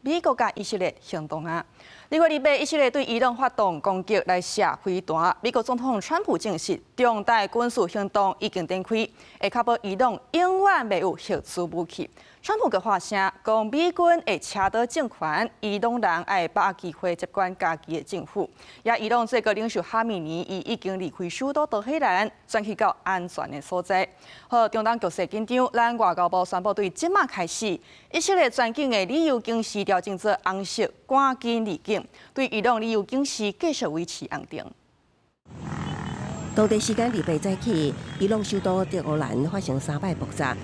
美國佮以色列行動啊！2月28，以色列對伊朗發動攻擊來射飛彈，美國總統川普證實，重大軍事行動已經展開，會確保伊朗永遠袂有核子武器。川普閣發聲，講美軍會車倒政權，伊朗人愛把握機會接管家己的政府。也伊朗最高領袖哈米尼伊已經離開首都德黑蘭，轉去到安全的所在。好，中東局勢緊張，咱外交部宣布對這馬開始，以色列全境的旅遊警示調整做紅色，趕緊離境，對伊朗旅遊警示繼續維持紅燈。當地時間禮拜早起，伊朗首都德黑蘭發生三擺爆炸。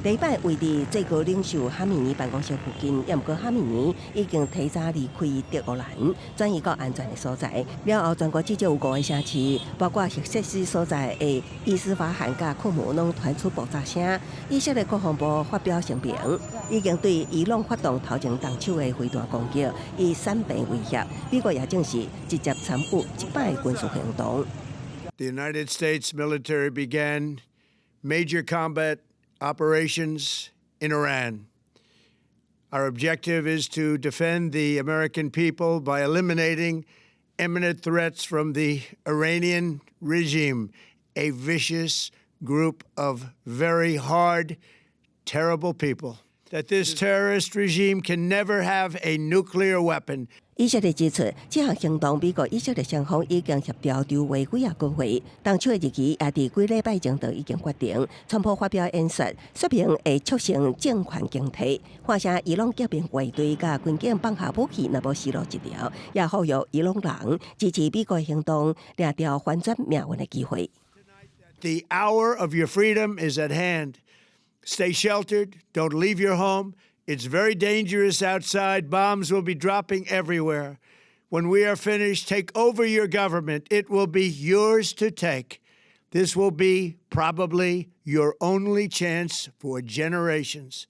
第一擺位佇最高領袖哈米尼辦公室附近，也毋過哈米尼已經提早離開德黑蘭，轉移到安全的所在。了後，全國至少有五個城市，包括核設施所在的伊斯法罕佮庫姆，攏傳出爆炸聲。以色列國防部發表聲明，已經對伊朗發動頭前動手的飛彈攻擊，以產平威脅。美國也證實直接參與這擺軍事行動。 The United States military began major combat operations in Iran. Our objective is to defend the American people by eliminating imminent threats from the Iranian regime, a vicious group of very hard, terrible people. That this terrorist regime can never have a nuclear weapon. 以色列指出，這項行動美國以色列雙方已經協調籌劃幾仔個月，動手的日期也佇幾禮拜前就已經決定。川普發表演說，說明會促成政權更替，喊聲伊朗革命衛隊佮軍警放下武器，若無死路一條，也呼籲伊朗人支持美國行動，掠著翻轉命運的機會。 The hour of your freedom is at hand. Stay sheltered. Don't leave your home. It's very dangerous outside. Bombs will be dropping everywhere. When we are finished, take over your government. It will be yours to take. This will be probably your only chance for generations.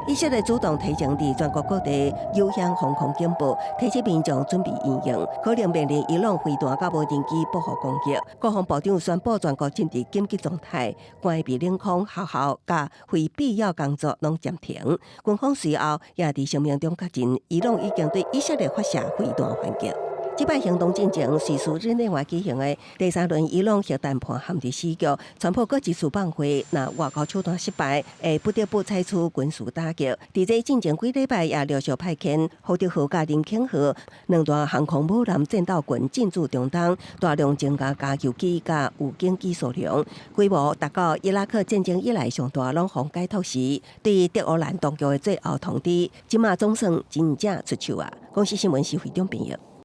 以色列主動提前佇全國各地有響防空警報，提醒民眾準備因應，可能面臨伊朗飛彈佮無人機報復攻擊。國防部長宣布全國進入緊急狀態，關閉領空、學校佮非必要工作攏暫停。軍方隨後也佇聲明中確認，伊朗已經對以色列發射飛彈還擊。這擺行動進前，瑞士日內瓦舉行的第三輪伊朗核談判陷入死局，川普閣一次放話，若外交手段失敗，會不得不採取軍事打擊。佇這進前幾禮拜也陸續派遣福德號佮林肯號兩大航空母艦戰鬥群進駐中東，大量增加加油機佮預警機數量，規模達到伊拉克戰爭以來上大攏予解託時，對德黑蘭當局的最後通牒，這馬總算真正出手啊！公視新聞是會長編譯。